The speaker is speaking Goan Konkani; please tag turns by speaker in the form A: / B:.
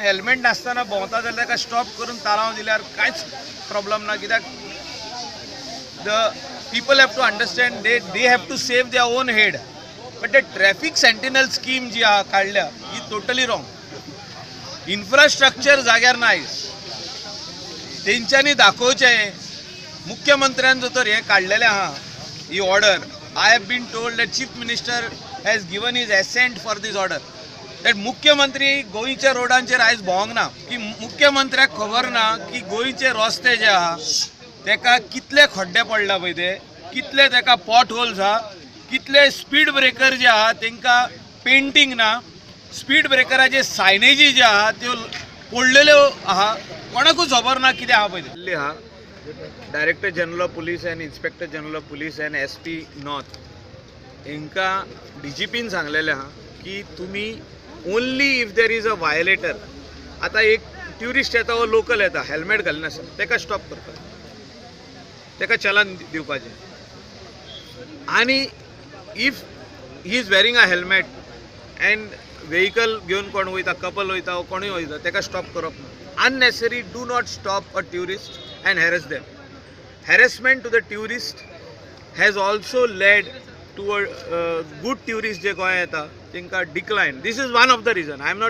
A: हेल्मेट नासतना भोंवता जाल्यार ताका स्टॉप करून तालांव दिल्यार कांयच प्रॉब्लम ना, कित्याक the people have to understand they have to save their own head. But the traffic sentinel scheme जी आहा काडल्या ही टोटली रॉंग. इन्फ्रास्ट्रक्चर जाग्यार ना आयज, तेंच्यांनी दाखोवचें. मुख्यमंत्र्यान जो तर हें काडलेलें आहा ही order, I have been told that chief minister has given his assent for this order. That मुख्यमंत्री गोंयच्या रोडांचेर आयज भोंवंक ना, की मुख्यमंत्र्याक खबर ना की गोंयचे रस्ते जे आहा तेका कितले खड्डे पडला पळय, ते कितले तेका पॉट होल्स आहा, कितले स्पीड ब्रेकर जे आहा तेंकां पेंटींग ना, स्पीड ब्रेकराचे सायनेजी जे आहा त्यो पडलेल्यो आहा, कोणाकूच खबर ना कितें आहा पळय ते. आहा director general of police and inspector general of police and SP north हांकां डीजीपीन सांगलेलें आहा की तुमी only if there is a violator. आतां एक ट्युरिस्ट येता वो लोकल येता हेल्मेट घालिनासतना तेका स्टॉप करता, तेका चलन दिवपाचें. आनी if he is wearing a helmet and vehicle घेवन कोण वयता, कपल वयता वो कोणूय वयता, तेका स्टॉप करप ना. Unnecessary do not stop a tourist and harass them. Harassment to the tourist has also led to a good tourist जे गोंया येता तेंकां decline. This is one of the reason. I am not